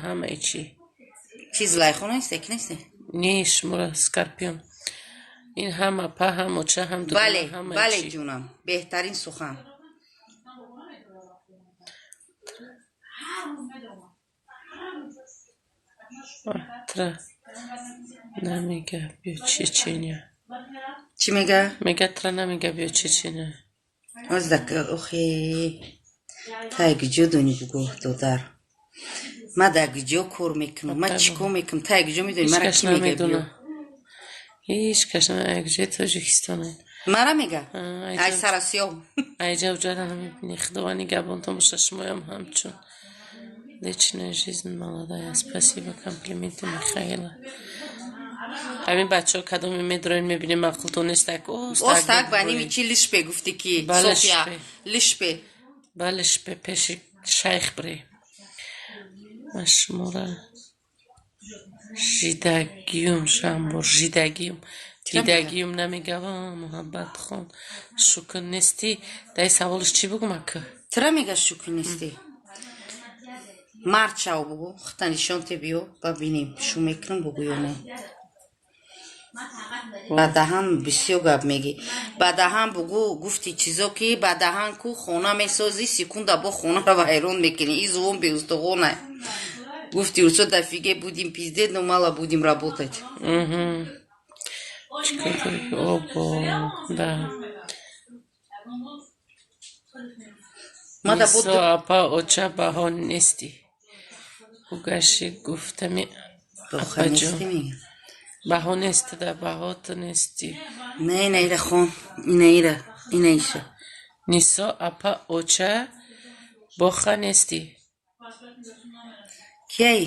Ҳамаи чӣ. Чи, Зулайхо несте, ки несте? Не, шуморо Скорпион. Ин ҳам апа, ҳам оча, ҳам дугона, Бале. ҳамаи Бале. чӣ. Ҷунам, беҳтарин сухан. Тра намега, биё Чечения. Чӣ мега? Мега, тра намега, биё Чечения. Охе, тай гиҷо донӣ, бугӯ, додар. Ма дар гиҷо кор мекунам, ма чӣ кор мекунам, тай гиҷо медонӣ, мара Ҳеҷ кас кӣ мега биё? намедона. Ҳеҷ кас якҷои Тоҷикистона. Мара мега? Ай сарасиёв. Айҷа уҷара намебинӣ. Худованд нигаҳбонтон боша, шумоям ҳамчун. Личная жизнь молодая. Спасибо, комплименты Михаила. Ҳамин бачаҳо, кадоме медроен, мебинем, маъқултон нестак. Остак ба ними чи лишпе гуфтӣ ки Бале, София. Шпе. Лишпе. Бале, шпе пеши шайх бре. Ма шумора жидагиюм, шамбор жидагиюм. Дидагиюм намегава, Муҳаббатхон. Шукр нестӣ. Дай саволш чӣ бугум, ака? Тра мега, шукр нестӣ. Мард шав, бугӯ, хата нишон те, биё ба бинем, шу мекунам, бугӯ ё не. Ба даҳан бисёр гап мегӣ, ба даҳан бугӯ, гуфти чизо ки ба даҳан ку хона месозӣ, секунда бо хонаро вайрон мекунӣ. И зувон беустуғона гуфти, усо дофига будем пиздеть, но мало будем работать. Чӣ кор дорӣ? Обо, да. Ма да буд. Нисо апа, оча, баҳо нестӣ. Гугаши гуфтами Боха апаҷон. нестӣ мега. Баҳо нестӣ да, баҳо ту нестӣ. Не, ина ира хон, ина ира, ина иша. Нисо апа, оча, боха нестӣ. Кияй?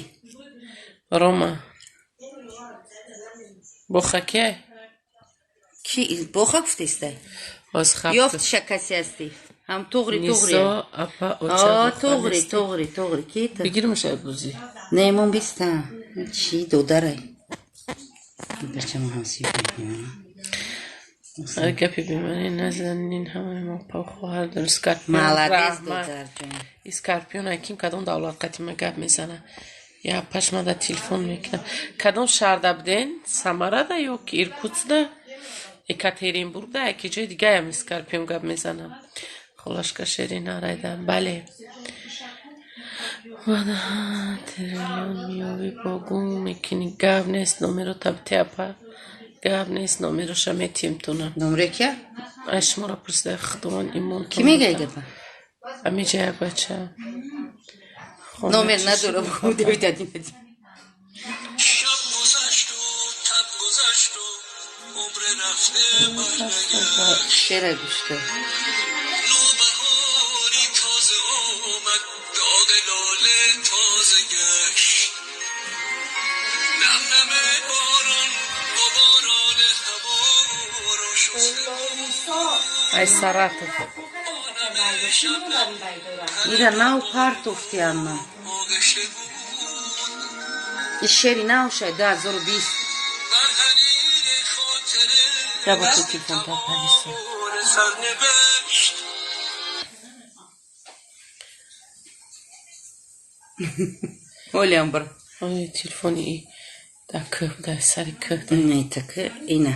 Рома. Боха кияй? Ки боха гуфтестай? Боз хафт. Ёфтиша, касе ҳастӣ, ҳам туғри туғри. Нисо апа, оча, О, боха туғри. нестӣ. Туғри, туғри, ки ту? Бигирмаш бозӣ. Не, мон биста чӣ, додарай, бачамо ҳамсиё мекунам. Гапи бемаъне назанин, ҳамаи мо па хоҳар дорем. Скорпион, Молодец. раҳмат. Додарҷон. Скорпион аким кадом давлат қатима гап мезана? Я пашмада телефон мекунам. Кадом шаҳрда буден? Самарада ё ки Иркутсда? Екатеринбургда, яки ҷои дигаям Скорпион гап мезанам. Холашка Шерина райда. Бале. Триллион миёви бо гум мекунӣ. Гап нест, номеро табти, апа. Гап нест, номероша метиҳем туна. Номре кия? Ай шуморо пурсида, Худованд имонтон. Кӣ мега гапа? Амиҷа як бача. Номер надорам, девять один один. شب گذشت و تب گذشت و عمر رفته برنگشت. Шера гӯш кун. نوبهاری تازه آمد، داغ لاله تازه گشت، نم نم باران غباران هوا را شسته. Ай Саратов. Ира нав партофти, амма. آغشته بود И шери нав шай, 2020. بر حریر خاطره Я бо ту телефон та палиса. سرنوشت. Олиам бар. Ой, телефони и да кӯҳ, да сари кӯҳ да. Не, так ина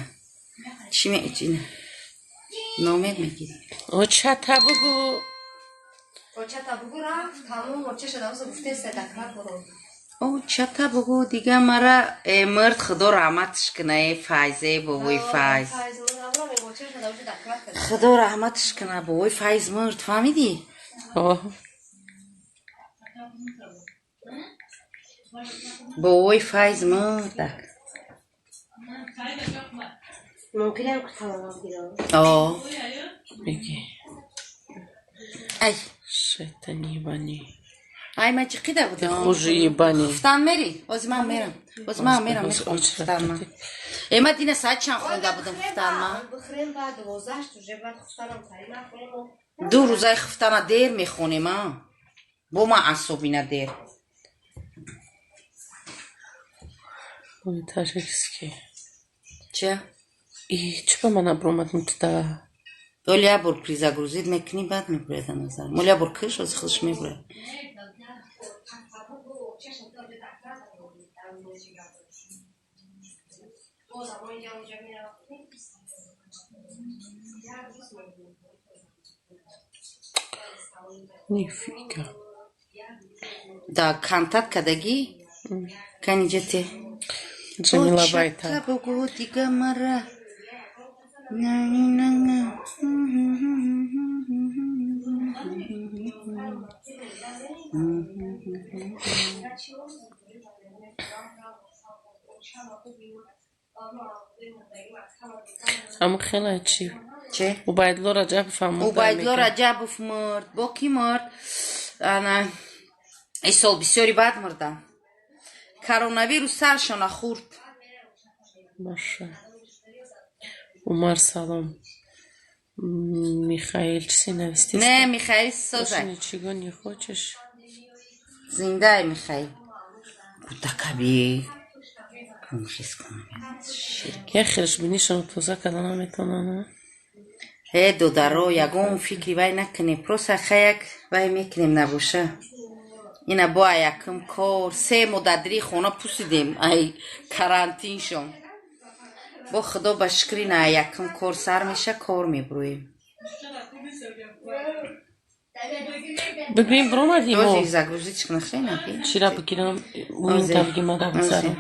чӣ меч, ина номер мегирӣ. Очата бугу. Очата бугу, рафт, тамом, очаша давза гуфтеста, дакрат буру. Очата бугу, дига мара мурд, худо раҳматш куна, э Файзе, бобои Файз. Худо раҳматш куна, бобои Файз мурд, фаҳмидӣ? О, Бобои Файз мурдак. Мумкинам тамом гирам. О. беги. Ай. Шайтани ебани. Ай, ма чиқида будам. Хуже ебани. Хуфтан мери, ози ман мерам, ози ман мерам, мехонам хуфтан ман. Э, ма дина саат чанд хонда будам хуфтан ман? Бихӯрем, баъд 12 уже, баъд хуфтанам кари нахӯрем. Ду рӯзаи хуфтана дер мехонем, а бо ман асобина дер. Ой, таджикский. Ча? И чӣ ба ман абромад мутда? Оли як бор перезагрузить мекунӣ, баъд мебуряд назар. Моли як бор киш, ози худаш мебуряд. Нифига. Да контакт кадагӣ каниҷате. Ҷамила Байта. Бугӯ дига мара. Ҳамун хела чӣ? Че? Убайдулло Раҷабов ҳам мурда. Убайдулло мегӯяд. Раҷабов мурд. Бо кӣ мурд? Ана ин сол бисёри бад мурданд. Коронавирус саршона хӯрд. Маша. Умар, салом. Михаил чизе навистест? Не, Михаил Больше созай. ничего не хочешь? Зиндай Михаил. Кӯдакаби. Хис кунам. Як хелаш бинишонро тоза карда наметавонанд. Э, додаро, ягон фикри вай накунем. Просто хаяк вай мекунем, набоша. Ина бо якум кор 3 моҳ дар дили хона пусидем, ай карантиншон. Бо худо ба шукри, на якум кор сар меша, кор мебурӯем. Бибин, биромадимо. Този загрузить кунахена. Чира бигирам, муинта бигим, ада гузарам.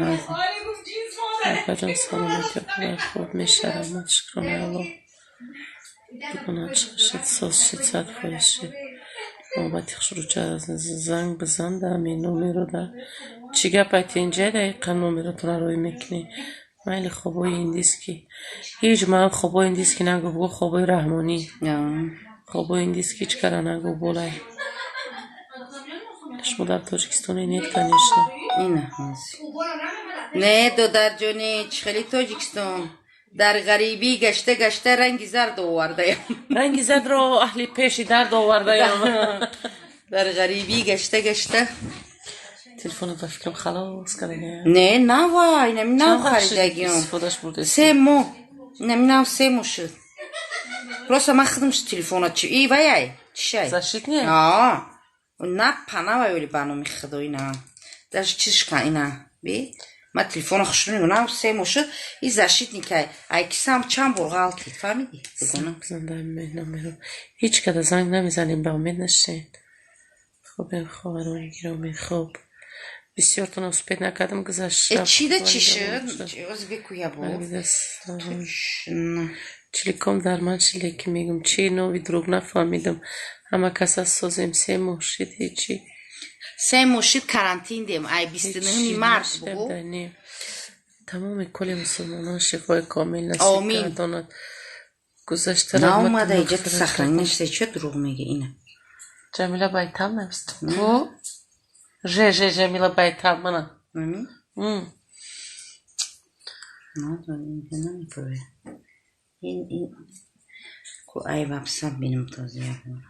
Апаҷон, саломатӣ, хуб мешавам, шукронаи Аллоҳ. Дугона чиқишид, соз шид, 100% шид. Навбати хушрӯча занг бизан да ҳамин номеро да. Чӣ гап айти инҷа да иқа номеротонро рӯй мекунӣ? Майли, хобои индийский. Ҳеҷ ман хобои индийский нагуфт, гуфт хобои раҳмонӣ. Хобои индийский ҳеҷ кара нагуфт, болай. Шумо дар Тоҷикистоне нет, конечно. Ина ҳозир. Не, додарҷони, чӣ хели Тоҷикистон? Дар ғарибӣ гашта гашта ранги зард овардаям. Ранги зардро аҳли пеши дард овардаям. Дар ғарибӣ гашта гашта. Телефонот ба фикрам халос кардагия. Не, нава, инами нав харидагиам. Истифодаш бурдест. 3 моҳ. Инами нав 3 моҳ шуд. Просто ман худам телефона чи и ваяй, чишай? Защитный? Аа. На панавай оли ба номи худо ина. Даже чишка ина. Би? Ма телефона хушру нав 3 моҳ шуд. И защитникай. Ай кисам чанд бор ғалтид, фаҳмидӣ? Дугона. Занг бизан дар номеро. Ҳеҷ када занг намезанем, ба умед нашен. Хуб, хоҳарони гиромӣ, хуб. Бисёртон успеть накардам, гузашт. Э, чида чӣ шуд? Оз бекуя бо. Точно. Чиликом дар ман шид, лекин мегум, чи нови дурӯғ нафаҳмидам. Ҳама каса созем, 3 моҳ шид, ҳечи. 3 моҳ шуд карантин дем. Ай 29-ми март бугу. Тамоми кулли мусулмонон шифои комил насиб Омин. гардонад. Гузашта Наомада иҷа сохранить нашуда, чё дурӯғ мегӣ ина? Ҷамила Байтал навист. Ту? Же, же, Ҷамила Байтал, мана. Ами? М. Инҷа намепурве. Ин ку ай ватсап бинам този як бор.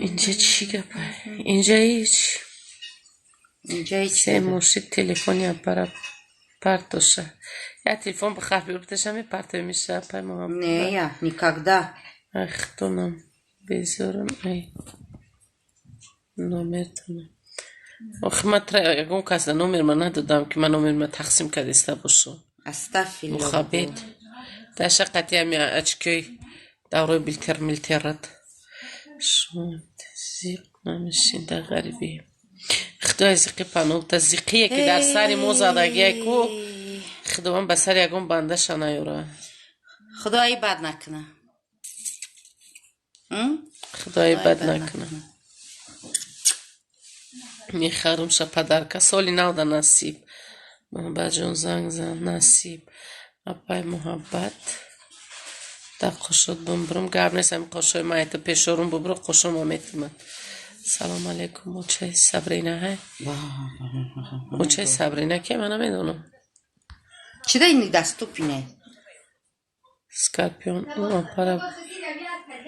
Инҷа чӣ гапа? Инҷа ҳеҷ. Инҷа ҳеҷ. 3 моҳ шид, телефони апара партоша. Я телефон бихар биёрташа мепартои миша, апай Муҳаммад. Не, я никогда. Ай, худонам безорам, ай номертонам. Охи ман ягон кас да номер ма надодам, ки ман номер ма тақсим кардиста бошам. Астафилла. Мухаббет. Даша қати ами очкои даврои билтер милтерат. Шумо зиқ намешин дар ғарибӣ. Худои зиқӣ паноҳ та, зиқие ки дар сари мо задагия ку Худованд ба сари ягон бандаша наёра. Худои бад накуна. Худои бад накуна. Мехарумша подарка соли нав да насиб. Муҳаббатҷон, занг зан, насиб. Апай Муҳаббат, дар қошот бумбурум, гап нест, ами қошои ман айта пешорум бубуру қошома метумад. Салом алейкум, очаи Сабрина ҳай. Очаи Сабрина ки ман намедонам. Чида ин доступный? Скорпион, апара.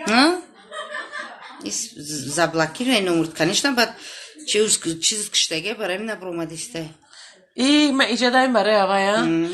А? Заблокируй номер, конечно, бад чиз киштаге барои набромадистай. И ма иҷадаим барои авая.